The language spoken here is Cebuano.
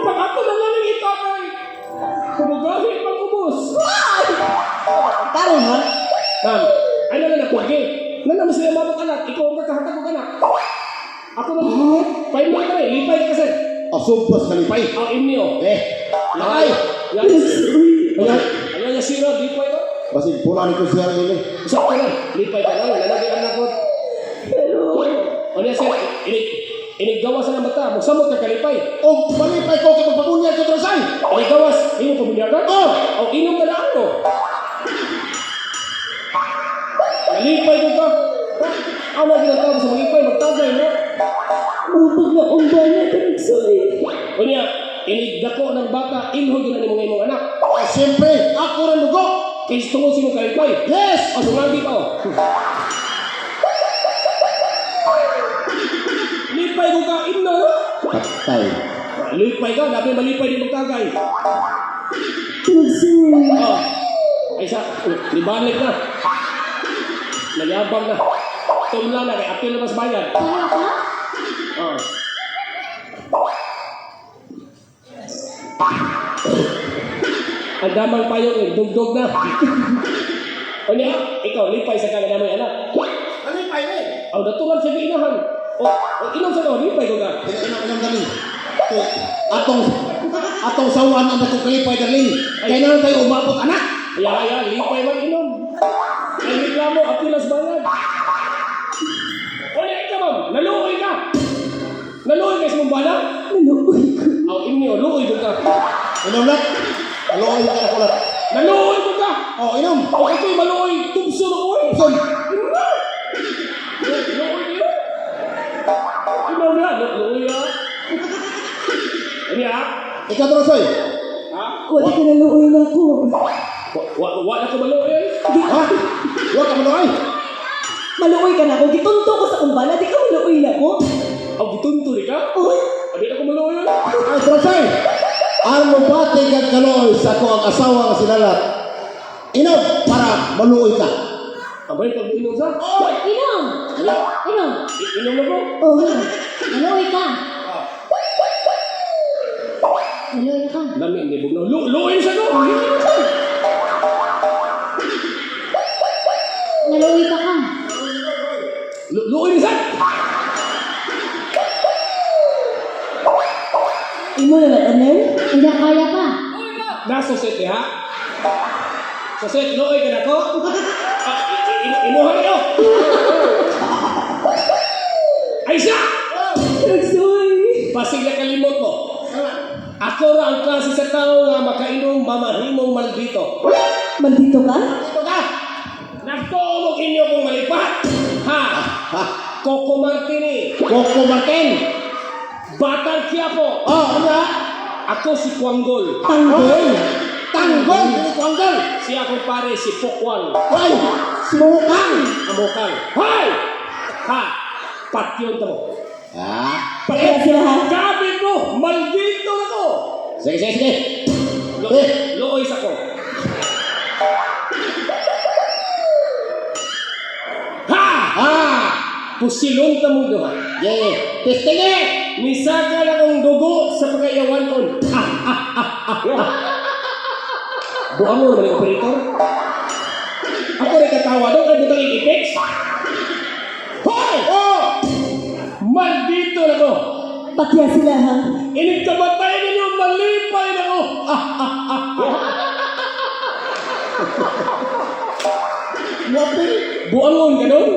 Pag ako na lang ang itatay. Kumugahi pag-ubos. Tarong ha? Ma'am, ano na nakugi? Na naman sila mabot anak. Ikaw ang kakahatag og anak. Ako na, paimno ka rin. Lipay ka, sir. Oh, sobras kalipay. Ang imni, oh. Eh, lakay. Yan. Ayan, ayan yung sira. Lipay ka. Basig pula ni ko siya ini. Isa ka na. Lipay ka lang. Lalagay ang anak ko. Pero, Ano yan, sir? Inig, iniggawas na ng mata. Musamot ka kalipay. O malipay ko kay magpabunyag ko trosay. Iniggawas. Imo pabunyagan? Oh! O inom ka na ako. Nalipay ko ka. Ano ang ginagawa sa malipay? Magtagay, no? mabag na akong bana, Taragsoy. Unya, inigdako ng bata, ilhod yun ang imong imong anak. Oh, siyempre, ako rin dugo. Kay tungod sa imong kalipay. Yes! O, sumagi ka, oh. Lipay ko ka, inno, no? Patay. Lipay ka, labi malipay di magtagay. Taragsoy. Oh. Ay sa, libalik na. Nayabang na. Tumla na, kay apil na mas bayad. Kaya ka? Oh. Ang damang payo, eh, dugdug na. O niya, ikaw, lipay sa kanya mo anak. Malipay ni. Aw, natural siya giinahan. O, o inom sa ka, lipay ko ka. Inom inom dali. Kay atong atong sawan ang atong kalipay darling. Kaya naman tayo umabot anak. Ya, ya, lipay man inom. Ay, reklamo, apilas bayad. O niya, ikaw ma'am, naluoy ka. Naluoy ka sa mong bana? Naluoy ko. Aw, imni, o, luoy ko ka. Inom lat. Aloy ka na kulat. Naluoy ko ka. Oh, inom. O, ako'y maluoy, tubso na ko eh. Son. Inom na. Luoy kayo. Inom na, luoy ah. Ano ya? Ikaw trosoy. Ha? Wala ka naluoy na ako. Wa, wa, wa na ko maluoy eh. Ha? Wa ka maluoy. Maluoy ka na ako. Gitunto ko sa akong bana. Di ka maluoy na ako. Aw, gitunto ni ka? Oh, Adi na ko maluoy eh. Ay, trosoy. Ang mubati kag kaloy sa ko ang asawa nga sinalat. Inom para maluoy ka. Abay, pag inom sa? Inom! Inom! Inom na ko? Oh. Naluoy ka! Naluoy ka. Lami, hindi bugnaw. Luoy sa ko! Naluoy pa ka. Luoy ni sa! Imo na lang, Anel. Hindi kaya pa. Nasa set ha? Sa set, luoy ka na ko? Ah, imuha na ko! Ay siya! Taragsoy. Basig na kalimot mo. Ako ra ang klase sa tao nga makainom mamahimong maldito. Maldito ka? Ito ka. Nagtuo mo inyo kong malipat. Ha? Ha? Coco Martini, Coco Martin. Batang Quiapo. Oh, ano ha? Ako si Kwanggol. Tanggol. Tanggol, dili ko anggal. Siya akong pare si Pokwang. Hoy, simukang. Amokang. Hoy! Ha! Patyon ta mo. Ah, Kaya sila ha? Gabi mo! Maldito na ko! sige, sige, sige. Lo Luoy sa ko. Ha! Ah, Pusilon ta mong duha. yeah. Testingi. Nisaka na kong dugo sa pagkayawan kon. Ah, ah, ah, ah, ah. Buang mo naman yung operator. Ako rin katawa doon kay butang i-fix. Hoy! Oh! Maldito na ko! Patya sila ha? Inig kamatay ninyo, malipay na ko! Ah, ah, ah, ah. Wapi. Buangon ka doon?